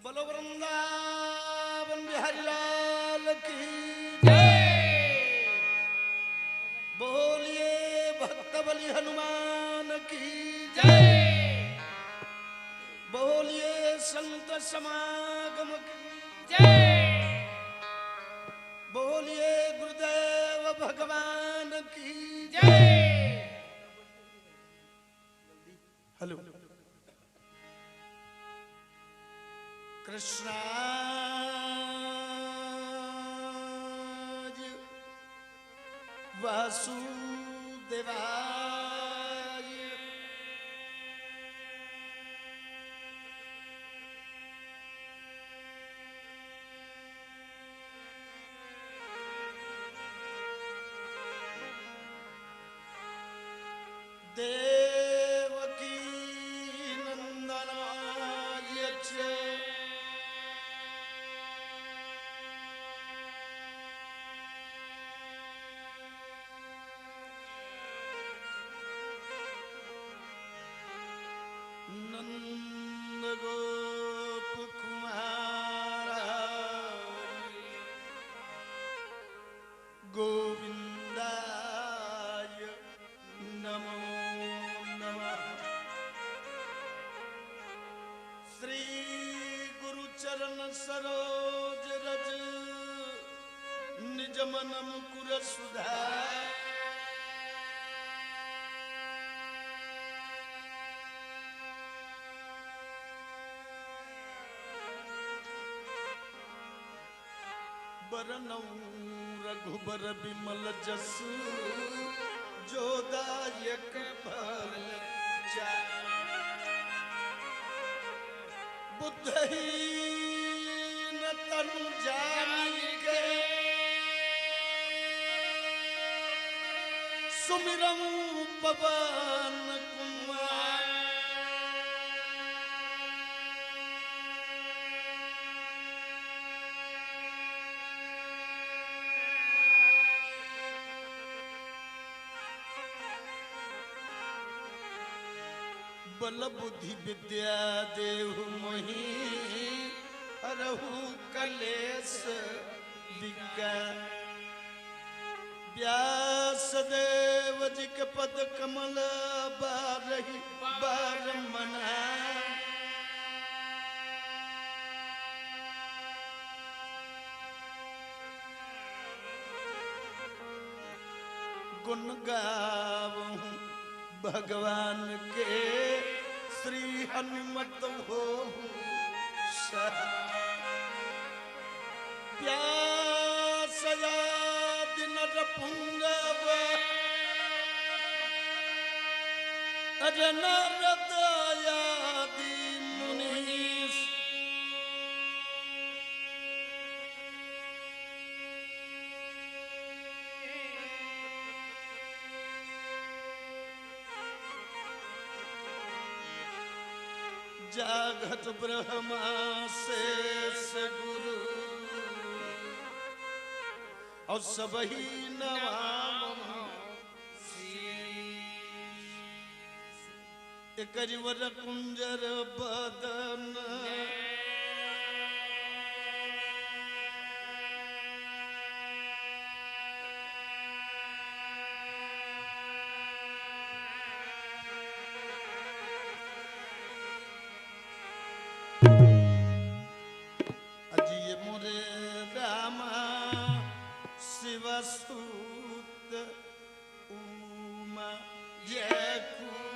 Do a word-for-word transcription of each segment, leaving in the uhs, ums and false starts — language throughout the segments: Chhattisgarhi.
बोलो वृंदावन बिहारी लाल की जय। बोलिए भक्त बलि हनुमान की जय। बोलिए संत समागम की जय। बोलिए गुरुदेव भगवान की जय। हेलो। कृष्णाय वासुदेवाय देवकी नंदनाय च। नंद गोप कुमार गोविंदाय नमो नमः। श्री गुरु चरण सरोज रज निज मन मुकुर सुधार। बरनउँ रघुबर बिमल जसु, जो दायक फल चारि। बुद्धहीन तनु जानिके, सुमिरउँ पवन कुमार। बल बुद्धि विद्या देहु मोहि, हरहु कलेस विकार। व्यास देव जी के पद कमल बारहि बार मना। गुण गावहु भगवान के, श्री हनुमत होहु सहाय। व्यास आदि नर पुंगव, अर नारद आदि मुनीस। जागत ब्रह्मा शेष गुरु, अउ सबहि नमावहु शीश। एकरि वर कुंजर बदन। अजि ये मोरे रामा शिवसुत उमा जय कुमार।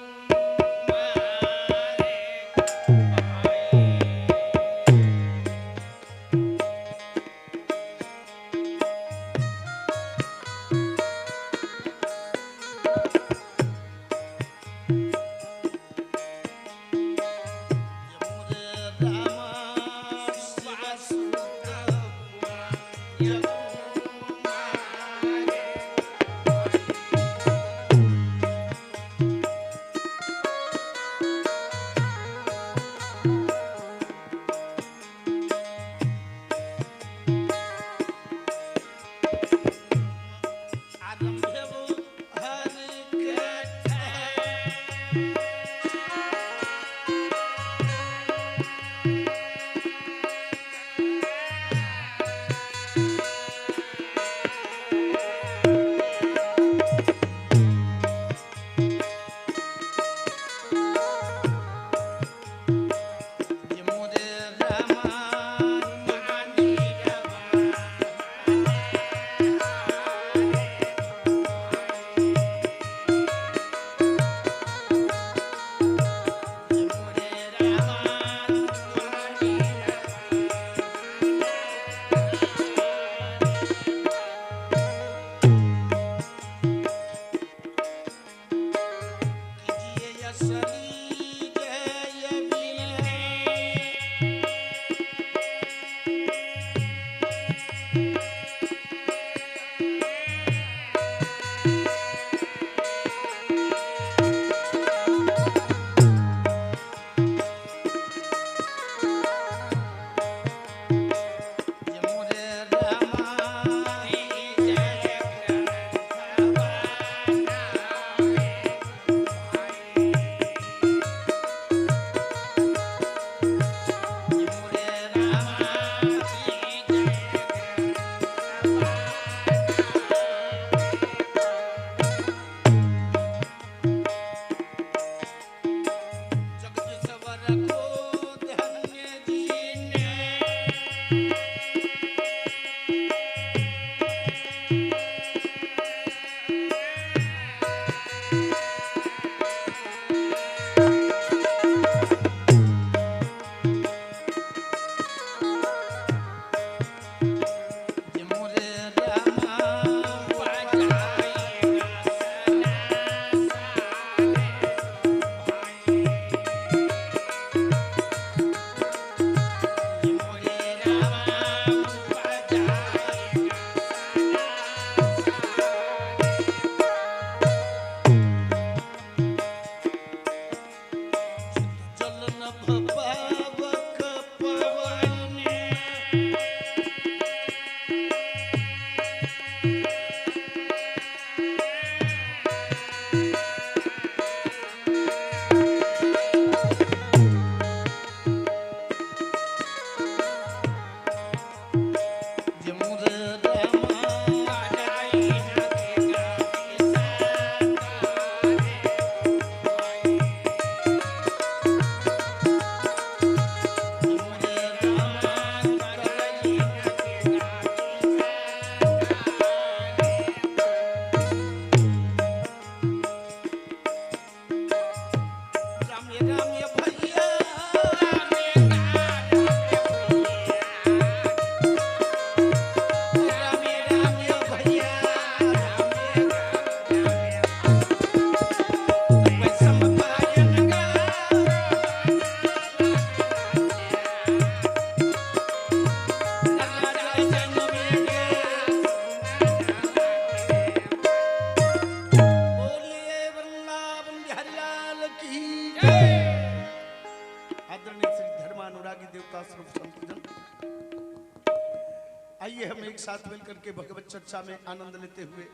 अनुरागी देवता सर्व संतजन, आइए हम एक साथ मिलकर के भगवत चर्चा में आनंद लेते हुए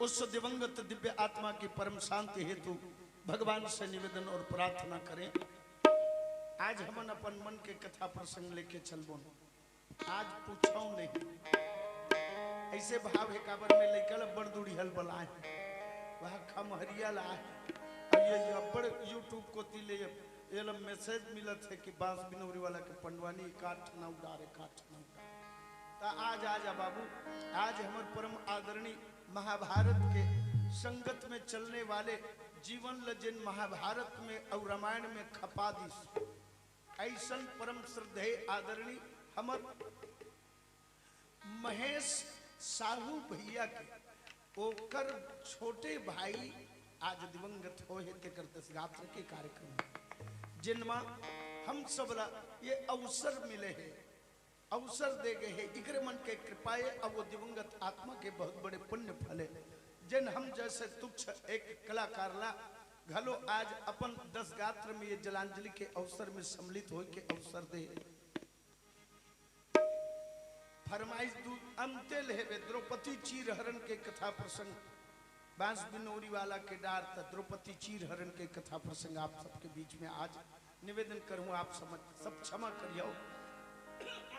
उस दिवंगत दिव्य आत्मा की परम शांति हेतु भगवान से निवेदन और प्रार्थना करें। आज हमन अपन मन के कथा प्रसंग लेके चलबोन। आज पूछो नहीं, ऐसे भाव हे काबर में लइका ल बड़ दुड़िहल बलाए, वह खमहरिया लाए। अब ये, ये बड़ YouTube कोती ले ये ला message मिलत हे कि बांस बिनौरी वाला के पंडवानी काट ना उड़ा रे, काट ना उड़ा। त आज, आज आ बाबू, आज हमर परम आदरणीय महाभारत के संगत में चलने वाले जीवन ल जेन महाभारत में अउ रामायण में खपा दिस, ऐसन परम श्रद्धेय आदरणीय हमर महेश साहू भैया के, ओकर छोटे भाई आज दिवंगत होए हे, तेकर दस गात्र के कार्यक्रम, जेन मा हम सब ला ये अवसर मिले हे, अवसर दे गए हे, इकरे मन के कृपा हे, अब वो दिवंगत आत्मा के बहुत बड़े पुण्य फल हे, जेन हम जैसे तुच्छ एक कलाकार ला घलो आज अपन दस गात्र में ये जलांजलि के अवसर में सम्मिलित होए के अवसर दे। फरमाइश दू अंते लेबे, द्रौपदी चीरहरण के कथा प्रसंग, बांस बिनौरी वाला के डार त द्रौपदी चीरहरण के कथा प्रसंग आप सबके बीच में आज निवेदन करूं, आप समझ, सब क्षमा करियो।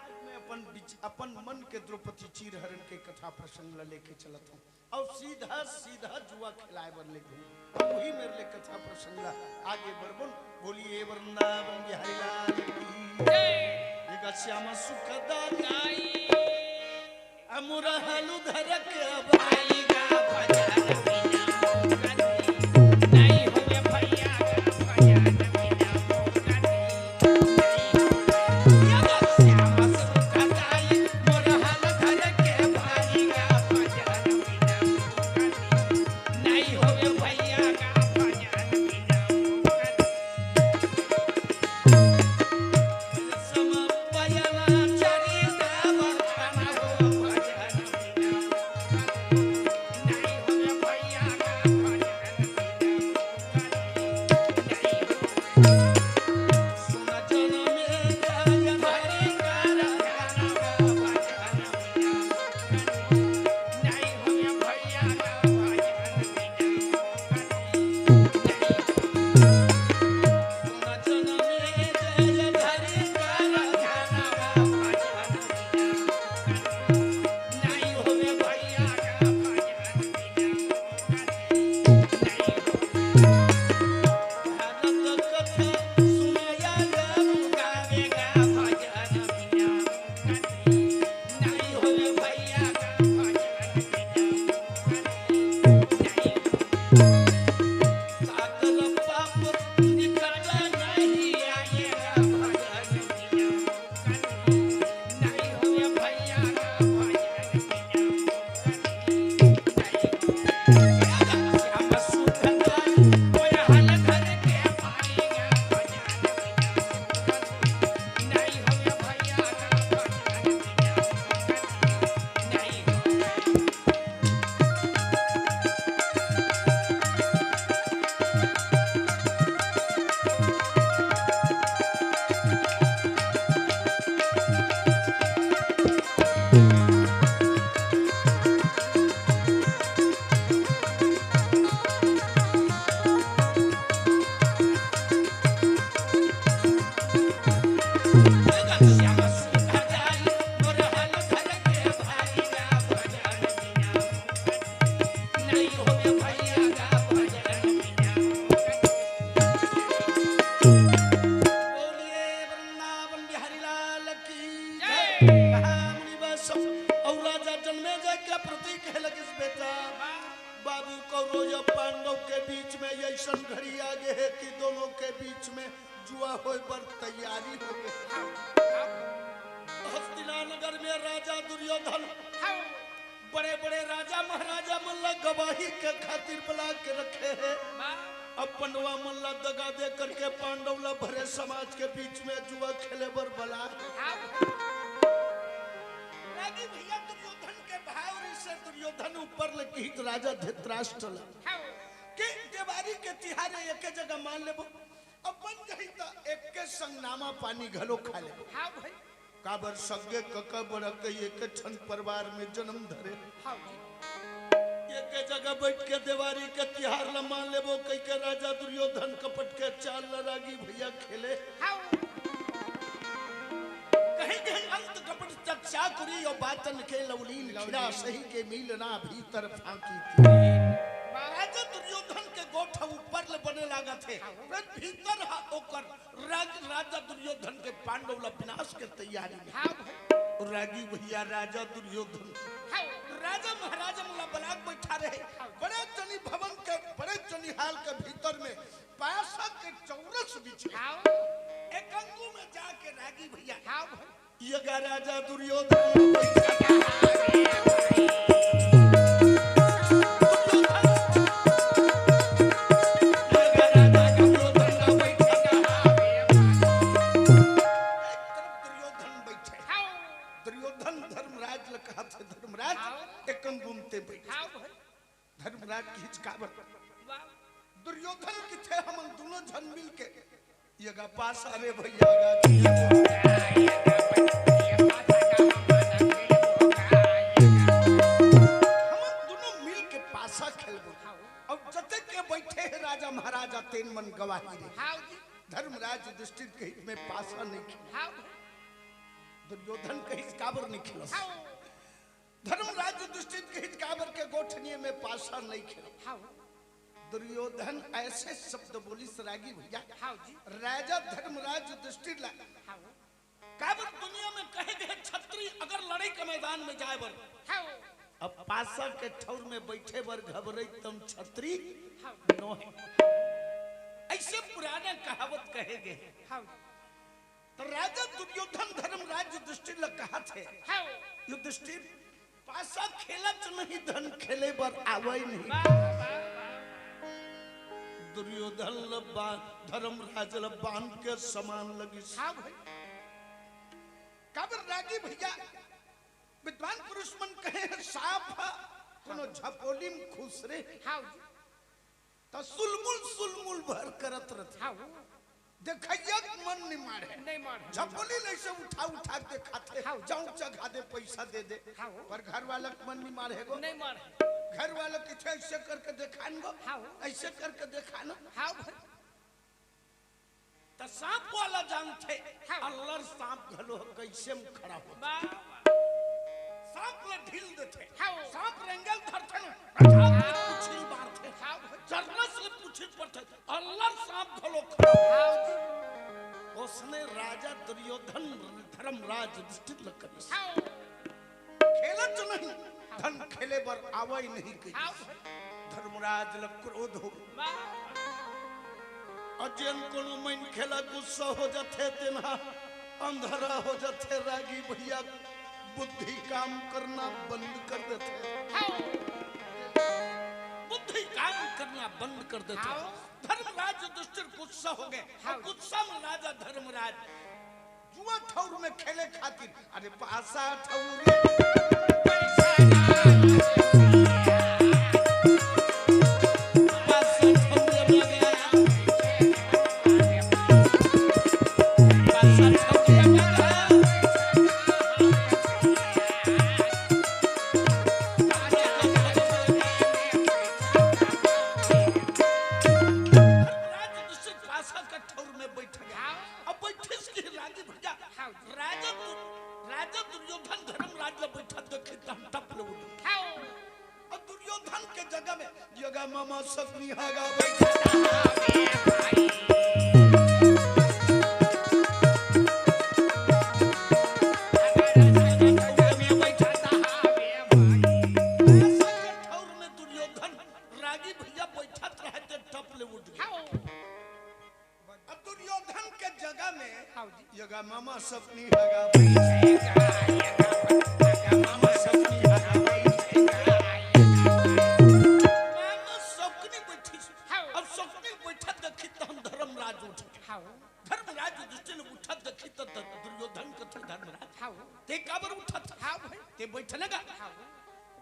आज मैं अपन विच-, अपन मन के द्रौपदी चीरहरण के कथा प्रसंग ला लेके चलत हूं। अउ सीधा सीधा जुआ खिलाए बर ले घूम। अब वही मेरे ले कथा प्रसंग ला आगे बढ़बोन। बोलिए वृंदावन बिहारी लाल की। एक श्याम सुखदाई। अमुरहलु धर के अब आईगा भजन बिना मोर गति। नहीं होवे भैया का भजन बिना मोर गति। नहीं होवे। श्याम सुखदाई, मोर हाल धर के भाईगा भजन बिना मोर गति। नहीं होवे भैया का भजन बिना मोर गति। बोलिए वृंदावन बिहारी लाल की जय। कहा मुनि बस और राजा जन्मेजय के प्रतीक है लगिस बेटा। बाबू कौरव या पांडव के बीच में ऐसन घड़ी आ गए है कि दोनों के बीच में जुआ होए बर तैयारी हो गई। हस्तिना नगर में राजा दुर्योधन बड़े-बड़े राजा महाराजा मन ला गवाही के खातिर बुला के रखे हे। वाह। अब पंडवा मन ला दगा दे करके पांडव ला भरे समाज के बीच में जुआ खेले बर बुला। हाँ। रागी भैया दुर्योधन के भाव रिहिसे दुर्योधन ऊपर ले किहिस राजा धृतराष्ट्र ला। हाँ। कि देवारी के तिहार एके जगह मान लेबो। अब बन जाही त एके संग नामा पानी घलो खा लेबो। हाँ भाई। काबर सगे कका बड़ा कई एके ठन परिवार में जन्म धरे। हाँ जी। एके जगह बैठ के देवारी के तिहार ल मान लेबो कई के राजा दुर्योधन कपट के चाल ल रागी भैया खेले। हाँ। कहीं कहीं अंत कपट चर्चा करी और बातन के लवलीन लवलीन। खिला सही के मिलना भीतर फांकी थी। राजा दुर्योधन के गोठ ऊपर ले बने लागत हे, पर भीतर हा ओकर राज, राजा दुर्योधन के पांडव ला विनाश के तैयारी में। हाँ भाई। और रागी भैया राजा दुर्योधन, हाँ। राजा महाराजा मन ला बलाक बैठा रहे, हाँ। बड़े जनी भवन के, बड़े जनी हाल के भीतर में पासा के चौरस बिछे। हाँ। एक अंगू में जाके रागी भैया, हाँ भाई। यगा राजा दुर्योधन। दुर्योधन बैठे। दुर्योधन धर्मराज ल कहत हे, धर्मराज, हाँ। एक अंगू में ते बैठ। हाँ भाई। धर्मराज किहिस काबर? वाह। दुर्योधन किथे हमन दुनों झन मिल के यगा पासा रे भैया गा। हमन दुनों मिल के पासा खेलबो। हाँ। अब जते के बैठे हे राजा महाराजा तेन मन गवाही दे। हाँ जी। धर्मराज युधिष्ठिर कहिस में पासा नहीं खेल। हाँ। दुर्योधन कहिस काबर नहीं खेलस? हाँ। धर्मराज युधिष्ठिर कहिस काबर के गोठनिये में पासा नहीं खेलो। हाँ। दुर्योधन ऐसे शब्द बोलिस रागी भैया। हाँ जी। राजा धर्मराज युधिष्ठिर ला। हाँ। काबर दुनिया में कहे गए छत्री अगर लड़ाई के मैदान में जाए बर। हाँ। अब पासा के ठौर में बैठे बर घबरई तम छत्री हाँ। नो हे। ऐसे पुराना कहावत कहे गए। हाँ। त राजा दुर्योधन धर्मराज युधिष्ठिर ल कहत हे, हाँ। युधिष्ठिर, पासा खेलच नहीं धन खेले बर आवय नहीं। वाह, वाह, वाह, वाह। दुर्योधन ल बा-, धर्मराज ल बांध के समान लगिस। हाँ भाई। काबर रागी भैया, विद्वान पुरुष मन कहे हे, सांप ह कोनो झपोली में खुसरे। हाँ जी। त सुलमुल सुलमुल भर करत रथे। हाँ। देखइया के मन निमाड़े। नहीं माड़े। झपोली ल ऐसे उठा उठा के देखाथे। हाँ। जाऊं चघा दे, पैसा दे दे। हाँ। पर घर वाला के मन निमाड़े गो। नहीं माड़े। घर वाला किथे ऐसे करके देखान गो। हाँ। ऐसे करके देखाना। हाँ भाई। त सांप वाला जानथे, हाँ। अल्लर सांप घलो ह कइसे म खड़ा होथे। वाह, वाह। सांप ल ढील देथे। हाँ। सांप रेंगल धरथे न, अचानक ले पूछी ल मारथे। हाँ। चरनस ले पूछी ल पड़थे, अल्लर सांप घलो खड़ा होथे। हाँ। ओसने राजा दुर्योधन धर्मराज युधिष्ठिर ल करिस। हाँ। खेलच नहीं, धन खेले बर आवय नहीं कहिस। हाँ। धर्मराज ल क्रोध हो। वाह। अउ जेन कोनो मनखे ल गुस्सा हो जाथे, तेन ह अंधरा हो जाथे। रागी भैया बुद्धि काम करना बंद कर देथे। हाँ। बुद्धि काम करना बंद कर देथे। हाँ। धर्मराज युधिष्ठिर गुस्सा हो गए। हाँ। अब गुस्सा में राजा धर्मराज जुआ ठौर में खेले खातिर, अरे पासा ठौर, पासा ठौर में गया, पासा ठौर में गया। धर्मराज युधिष्ठिर पासा का ठौर में बैठ गया। हाँ। अब बैठिस कि रागी भैया, हाँ। राजा दु-, राजा दुर्योधन धर्मराज ल बैठत देखिस त टप ले उठ। हाँ। अब दुर्योधन के जगह में, जगह मामा सपनी हागा बैठा। पासा के ठौर में दुर्योधन रागी भैया बैठत रहे ते टप ले उठ गया। हाँ। अब दुर्योधन के जगह में हाँ जी। यगा मामा सपनी हगा बैठेगा, यगा मामा सपनी हगा बैठेगा। मामा सपनी बैठी। हाँ। अब सपनी बैठत देखी त हम धर्मराज उठ। हाँ। धर्मराज युधिष्ठिर उठत देखी त ध-, दुर्योधन कथे धर्मराज। हाँ। ते काबर उठत? हाँ भाई। ते बैठने गा। हाँ।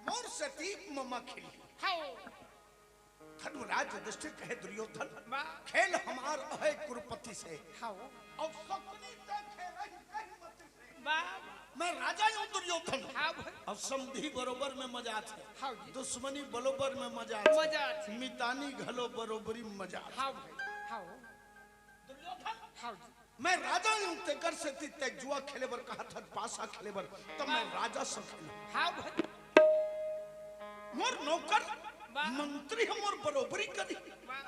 मोर सती ममा खेली। हाँ। धर्मराज युधिष्ठिर कहे, दुर्योधन, वाह। खेल हमार अहे कुरुपति से। हाँ। अउ शकुनि तैं खेलही कहीं मति से। वाह, वाह। मैं राजा हूँ दुर्योधन। हाँ भाई। अउ समधी बरोबर में मजा आथे। हाँ जी। दुश्मनी बरोबर में मजा आथे। मजा आथे। मितानी घलो बरोबरी मजा आथे। हाँ भाई, हाँ। दुर्योधन। हाँ जी। मैं राजा हूँ, तेकर सेती तैं जुआ खेले बर कहत हस, पासा खेले बर, त मैं राजा संग खेलहूँ। हाँ भाई। मोर नौकर वाह। मंत्री ह, मोर बरोबरी करही। वाह।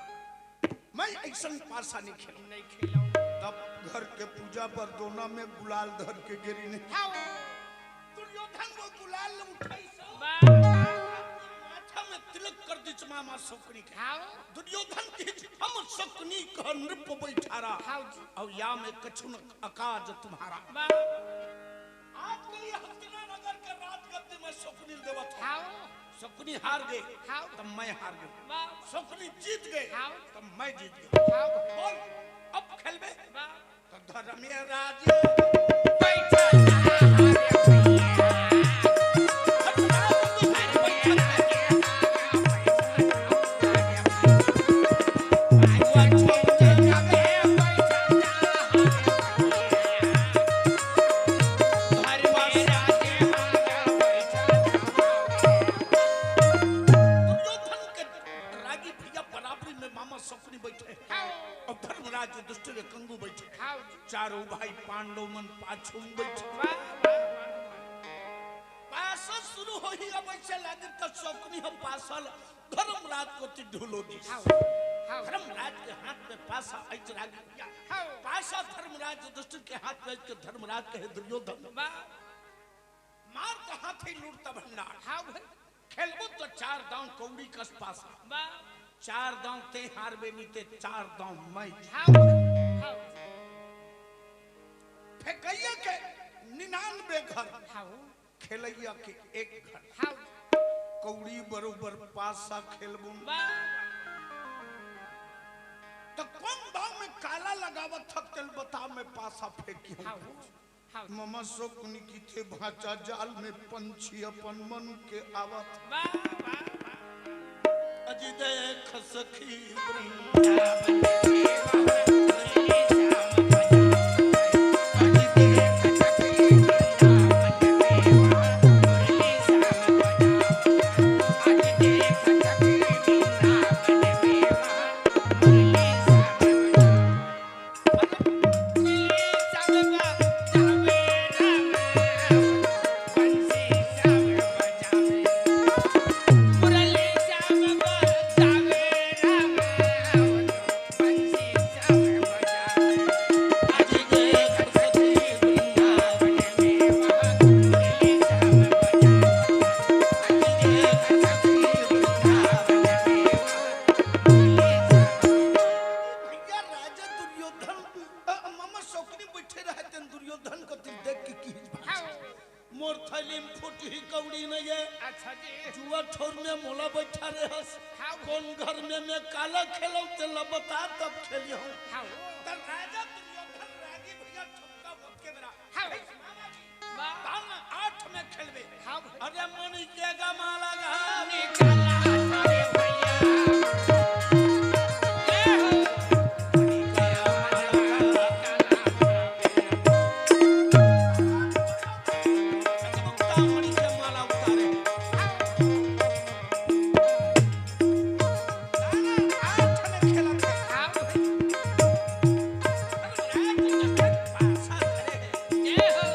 मैं अइसन पासा नहीं खेलहूँ। नहीं खेलहूँ। तब घर के पूजा बर दोना में गुलाल धर के गे रिहिन। हाँ। दुर्योधन वो गुलाल उठाइस। वाह। माथा में तिलक कर दिस मामा शकुनि के। हाँ। दुर्योधन कहिस, हम शकुनि कह नृप बइठारा। हाँ जी। अउ या में कछु न अकाज तुम्हारा। वाह। आज के लिए हस्तिना नगर के राजगद्दी मैं शकुनि ल देवत हूँ। हाँ। शकुनि हार गे, हाँ। त मैं हार गेंव। वाह। शकुनि जीत गे, हाँ। त मैं जीत गेंव। हाँ। बोल, अब खेलबे? वाह। त धर्मराज बैठा। दुर्योधन के रागी भैया बराबरी में मामा शकुनि बइठे। हाँ। अउ धर्मराज युधिष्ठिर एक अंगू बइठे। हाँ। चारों भाई पांडव मन पाछू में बइठे। वाह, वाह, वाह। पासा शुरू होही, अब अइसे लागे त शकुनि ह पासा ल धर्मराज कोती ढुलो दिस। हाँ, हाँ। धर्मराज के हाथ में पासा अइस रागी भैया। हाँ। पासा धर्मराज युधिष्ठिर के हाथ में अइस के धर्मराज कहे, दुर्योधन। वाह। मार कहाँ थे लूटता भंडार। हाँ भाई। खेलबो त चार दांव कौड़ी कस पासा। वाह। चार दांव तैं हारबे, नहीं ते चार दांव मैं। हाँ भाई। हाँ। फेंकइया के निन्यानवे घर। हाँ। खेलइया के एक घर। हाँ। कौड़ी बरोबर पासा खेलबो। वाह। त कोन दांव में काला लगावत हस, तेला बता, मैं पासा फेंकहूँ। हाँ। हाँ। मामा शकुनि कहिथे, भांचा जाल में पंछी अपन मन के आवत। वाह, वाह, वाह। अजी देख सखी वृंदावन में वहाँ मुरली श्याम बजा। अजी देख सखी वृंदावन में वहाँ मुरली श्याम बजा। अजी देख सखी वृंदावन में वहाँ मुरली श्याम बजा। भैया राजा दुर्योधन, अ, मामा शकुनि बइठे रहे, तेन दुर्योधन कोती देख के कहिस, हाँ। मोर थैली में फूटही कौड़ी नइ हे। अच्छा जी। जुआ ठौर में मोला बइठारे हस। हाँ। कोन घर में मैं काला खेलँव, तेला बता, तब खेलिहौं। हाँ। त राजा दुर्योधन रागी भैया ठुमका मोत के बेरा। हाँ। वाह। ताना आठ में खेलबे। हाँ भाई। अरे मणि के गमाला गा निकाला, अरे भैया। ए हो। मणि के गमाला गा निकाला। मणि के माला उतारे। ताना आठ में खेलत हे। हाँ भाई। पासा धरे हे। ए हो।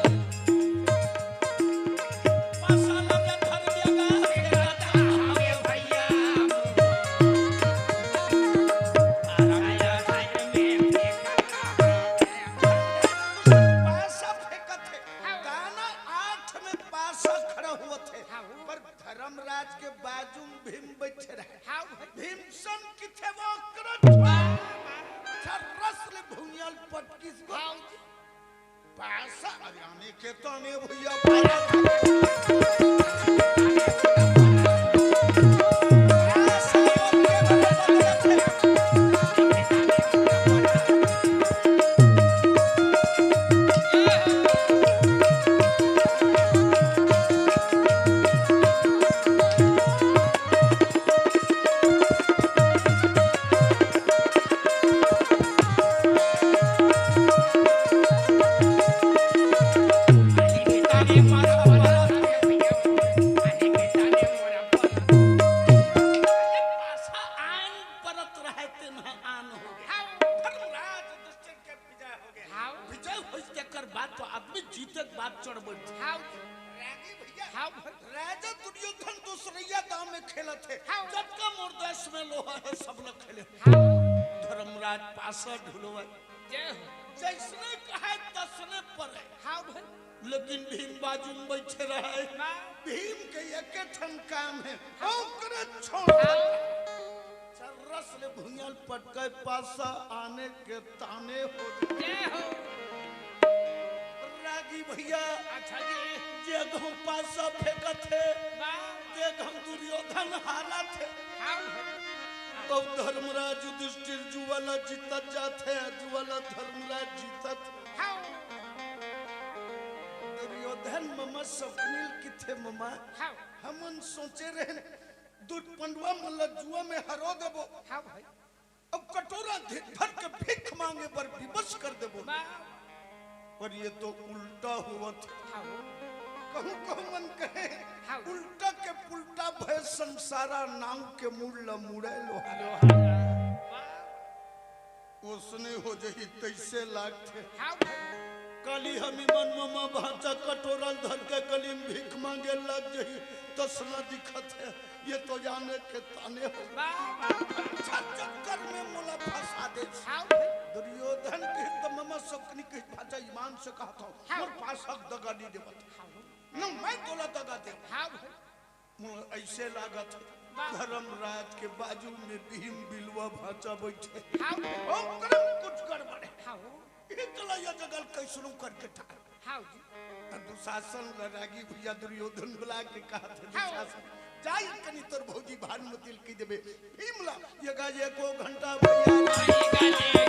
पासा फेंकत हे। ताना आठ में पासा खड़ा होवत हे। पर धर्मराज के बाजू में भीम बइठे रहे। भीमसेन किथे वो करो छर्रस ले भुइयां ल पटकिस गो। पासा, अरे आने के तो आने भैया, पासा। आज तो आदमी जीते के बाद चढ़ बैठथे। हाँ। रागी भैया, हाँ भाई। राजा दुर्योधन दूसरइया दांव में खेलत हे। हाँ। जतका मोर देश में लोहा हे, सब ल खेले। हाँ। धर्मराज पासा ढुलवाय। जय हो। जइसने कहय तइसने परे। हाँ भाई। लेकिन भीम बाजू में बइठे रहय। हाँ। भीम के एके ठन काम हे, हाँ। ओकरे छोड़। हाँ। चर्रस ले भुइयां ल पटकय, पासा आने के ताने हो जाय। जय हो। रागी भैया, अच्छा जी। जे घांव पासा फेंकत हे, वाह। ते घांव दुर्योधन हारत हे। हाँ। अउ धर्मराज युधिष्ठिर जुवा ल जीतत जात हे, जुवा ल धर्मराज जीतत हे। हाँ। दुर्योधन ममा सपनिल किथे ममा। हाँ। हमन सोचे रहेन, दूध पंडवा मन ल जुआ में हरो देबो। हाँ भाई। अब कटोरा धि-, धर के भीख मांगे बर विवश कर देबो। वाह। पर ये तो उल्टा होवत हे। हाँ। कहूँ कहूँ मन कहे, हाँ। उल्टा के पुल्टा भय संसारा नाव के मूड़ ल मुड़े लोहारा। वाह। ओसने हो जही तइसे लागथे। हाँ भाई। काली हमी मन ममा भांचा कटोरा ल धर के गली में भीख मांगे लग जही, तइसना दिखत हे। ये तो जाने के ताने हो। वाह, वाह, वाह। अच्छा चक्कर में मोला फंसा दे। हाँ भाई। दुर्योधन कहिस त ममा सपनी कहिस, भांचा ईमान से कहत हंव, हाँ। मोर पासा के दगा नइ देवत। हाँ। न मैं तोला दगा देवं। हाँ भाई। मोला अइसे लागत हे, वाह। धर्मराज के बाजू में भीम बिलवा भांचा बइठे। हाँ। ओकरे में कुछ गड़बड़ हे। हाँ। इही तला ये जगह ल कइसनो करके टार। हाँ जी। त दुशासन ल रागी भैया दुर्योधन बुला के कहत हे, हाँ। दुशासन, जा कनी तोर भौजी भानुमति ल कहि देबे, भीम ल ये गा एको घंटा भैया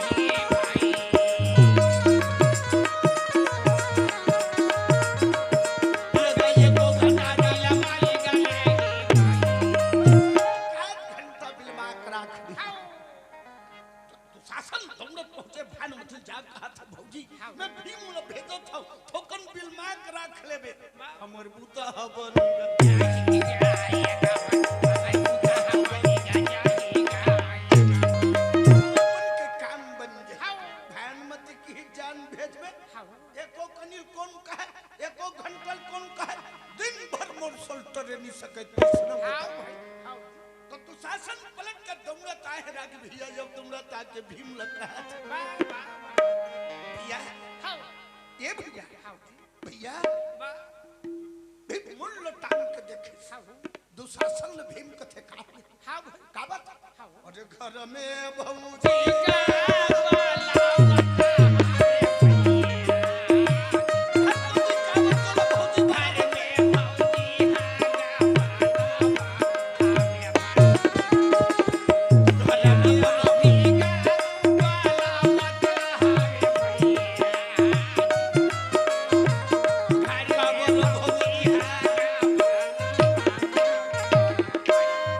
आध घंटा बिलमा के राख। हाँ। दुशासन दौड़त पहुंचे, भानुमति ल जा कहत हे, भौजी, हाँ। मैं भीम ल भेजत हंव, थोकन बिलमा के राख लेबे। वाह। हमर बूता ह बन गे। अपन के काम बन गे। हाँ। भानुमति कहिस जान भेजबे। हाँ। एको कनी ल कोन कहय, एको घंटा ल कोन कहय, दिन भर मोर सोल्टरे नइ सकय, तइसना हाँ होथे। भाई, हाँ। त दुशासन पलट के दौड़त आय हे रागी भैया, जब दौड़त आके भीम ल कहत हे, वाह, वाह, वाह। भैया, हाँ। ए भैया, हाँ जी। भैया, वाह। भीम मुड़ ल टांग के देखिस। हाँ। दुशासन ल भीम कथे का? हाँ भाई। का बात? हाँ। अरे घर में भौजी का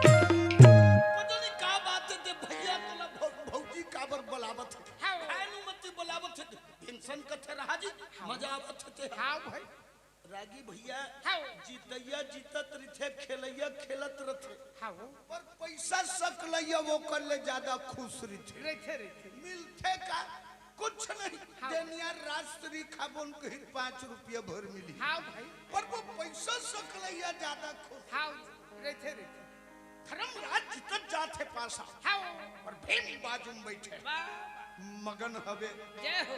पता नहीं का बात हे, ते भैया तोला भौ-, भौजी काबर बलावत हे? हाँ। भानुमति बलावत हे। भीमसेन कथे रहा जी, हाँ। मजा आवत हे ते। हाँ भाई। रागी भैया, हाँ। जीतइया जीतत रहिथे, खेलइया खेलत रहिथे। हाँ। पर पइसा सकलइया ओकर ले जादा खुश रहिथे। रहिथे, रहिथे। मिलथे का? कुछ नहीं। हाँ। देनिया राजश्री खाबो न कही पाँच रुपया भर मिली। हाँ भाई। पर वो पइसा सकलइया जादा खुश। हाँ, रहिथे, रहिथे। धर्मराज जीतत जात हे पासा। हाँ। अउ भीम बाजू में बइठे। वाह, वाह। मगन हवे। जय हो।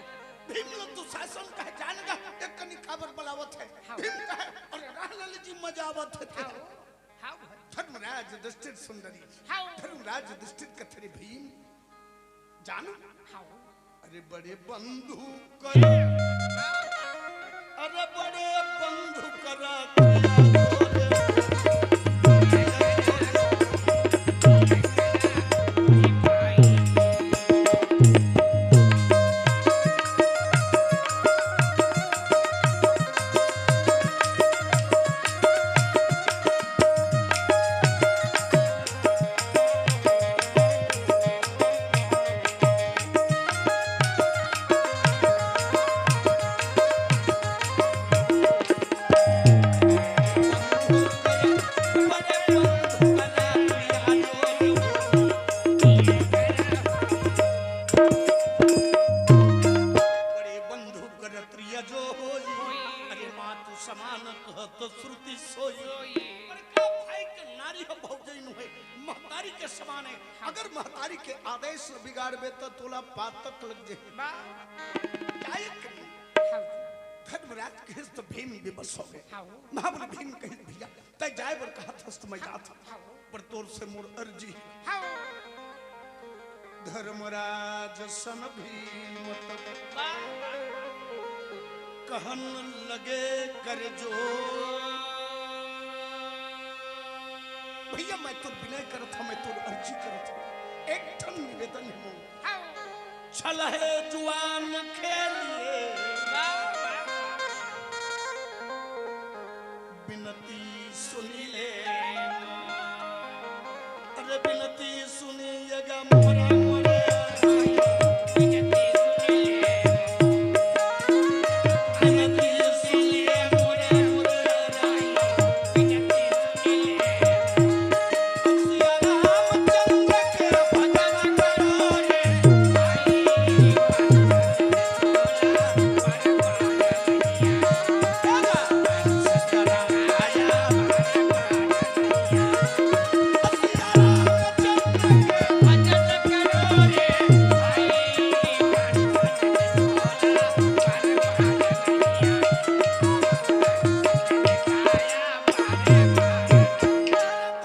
भीम ल दुशासन कहे, जान गा, एक कनी काबर बलावत हे। हाँ। भीम कहे, अरे रह ले जी, मजा आवत हे। हाँ। हाँ भाई। धर्मराज युधिष्ठिर सुंदरी। हाँ। धर्मराज युधिष्ठिर कथे रे भीम, जान। हाँ। अरे बड़े बंधु कर, अरे बड़े बंधु करा होई। अरे मातु समान कहत श्रुति सोई। सोई। पर का भाई के नारी ह भौजई नु हे, महतारी के समान हे। हाँ। अगर महतारी के आदेश ल बिगाड़बे त तोला पातक लग जाही। बा- जाए के नहीं। हाँ। धर्मराज कहिस त भीम विवश हो गे। हाँ। महाबली भीम कहिस, "भैया, तैं जाए बर कहत हस त मैं जात हंव। हाँ। पर तोर से मोर अर्जी हे।" हाँ। धर्मराज सन भीम तब वाह, वाह। कहन लगे कर जोर। भैया, मैं तोर बिनय करत हंव, मैं तोर अर्जी करत हंव, एक ठन निवेदन हे मोर। हाँ। छल हे जुआन खेलिए। वाह, वाह, वाह। बिनती सुनि ले। अरे बिनती सुनिएगा मोरे, मोरे। बिनती सुनि ले। बिनती सुनि ले मोरे, मोरे। बिनती सुनि ले। सिया रामचंद्र के भजन करो रे।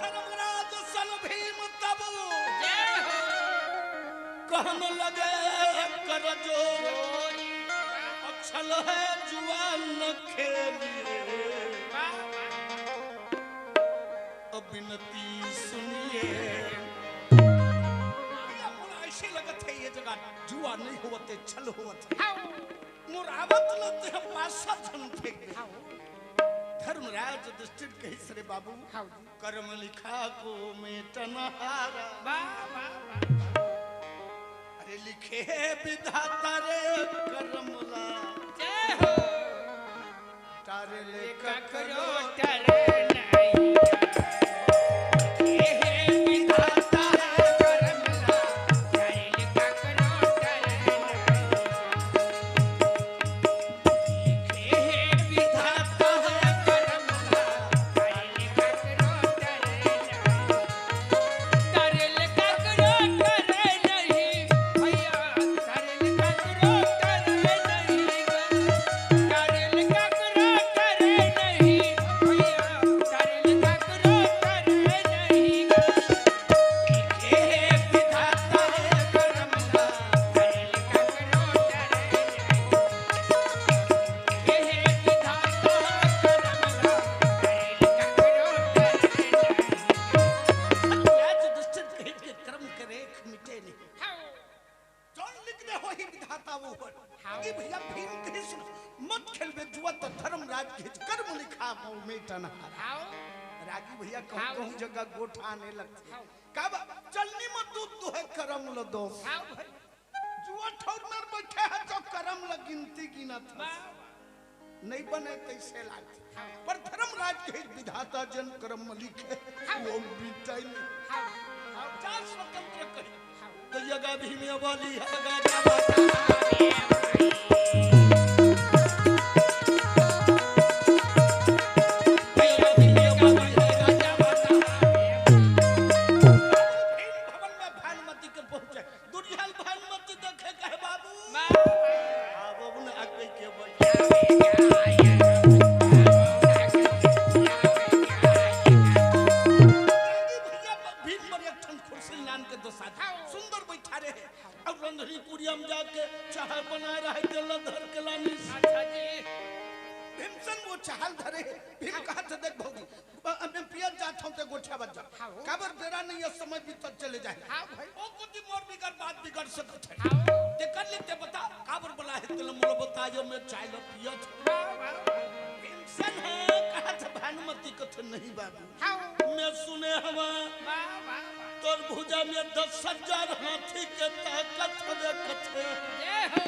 धर्मराज सन भीम तब कहन लगे कर जोर, छल हे जुआन खेलिए। अब बिनती सुनिए। भैया, मोला अइसे लगत हे, ये जगह जुआ नहीं होवत हे, छल होवत हे। हाँ। मोर आवत ल ते हम पासा झन फेंक दे। हाँ। धर्मराज युधिष्ठिर कहिस, "रे बाबू, हाँ जी। करम लिखा को मेटनहारा।" वाह, वाह, वाह। अरे लिखे हे विधाता रे करम ला। जय हो। टारे ले ककरो ककरो टारे नहीं। लिखे हे विधाता है करम ला, टारे ले ककरो टारे नहीं। लिखे हे विधाता है करम ला, टारे ले ककरो टारे नहीं। टारे ले ककरो टारे नहीं, भैया, टारे ले ककरो टारे नहीं। जौन लिख दे होही विधाता वो होही। हाँ। कि भैया भीम कहिस मत खेलबे जुआ त धर्मराज कहिस करम लिखा मऊ में टनहार। हाँ। रागी भैया कहूँ हाँ। कहूँ जगह गोठ आने लगथे। हाँ। का बा-, चलनी म दूध दुहे करम ल दोस। हाँ भाई। जुआ ठौर में बइठे हे त करम ल गिनती गिनत हस। वाह, वाह। नइ बने तइसे लागथे। हाँ। पर धर्मराज कहिस विधाता जेन करम म लिखे, हाँ। वो मिटय नहीं। हाँ। हाँ, जा स्वतंत्र कही। हाँ। त यगा भीम अबली हे गाजा बजा। भीम भवन में भानुमति के पहुंचे। दुरिहा ल भानुमति देखे कहे बाबू। वाह। आ बाबू ने आके के बोल। भैया, भीम बर एक ठन खुर्सी लान के दो साथ। हाँ। सुंदर बैठा रहे। अउ रंधनी कुरिया म जाके चाहा बनाए रहे, तेल धर के लानिस। अच्छा जी। भीमसेन वो चाहा ल धरे हे। भीम हाँ। कहा थे, "देख भौजी, अ, अब मैं पिया जात हंव, ते गोठिया बजा।" हाँ, हो। काबर बेरा नहीं हे, समय बीतत चले जाही। हाँ, भाई। ओ कोती मोर बिगर बात बिगड़ सकत हे। हाँ। ते कर ले, ते बता, काबर बलाए हे, तेला मोला बता, जो मैं चाय ल पियत हंव। हाँ, हाँ, हाँ। भीमसेन हे, कहा थे भानुमति कथे, "नहीं बाबू, हाँ। मैं सुने हवं, वाह, वाह, वाह। तोर भुजा में दस हजार हाथी के ताकत हवे कथे।" जय हो।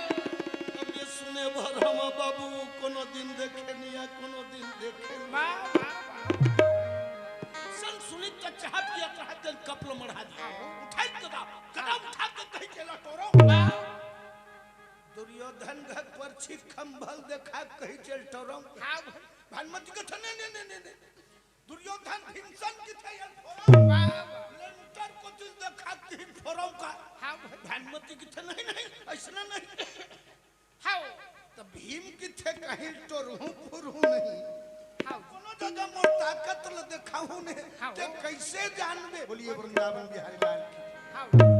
अब ये सुने भर हम बाबू कोनो दिन देखे निया, कोनो दिन देखे निया। वाह, वाह, वाह। सन सुनित त चाहा पियत रहा, तेन कप ल मढ़ा दिया। हाँ। उठाई के दा, गदा उठा के कही चला टोरो। वाह। दुर्योधन घर पर छी खंभल देखा कही चल टोरम। हाँ भाई। भानुमति कथे, "नहीं, नहीं, नहीं, नहीं, नहीं।" दुर्योधन भीमसन कथे, "ये फोरम।" वाह, वाह। लेंटर कोती देखा कि फोरम का। हाँ भाई। भानुमति कथे, "नहीं, नहीं, अइसना नहीं।" हाँ। त भीम कथे, "कहीं टोरहूँ फोरहूँ नहीं।" हाँ। कोनो जगह मोर ताकत ल देखाहूँ नहीं। हाँ। ते कइसे जानबे? बोलिए वृंदावन बिहारी लाल की। हाँ।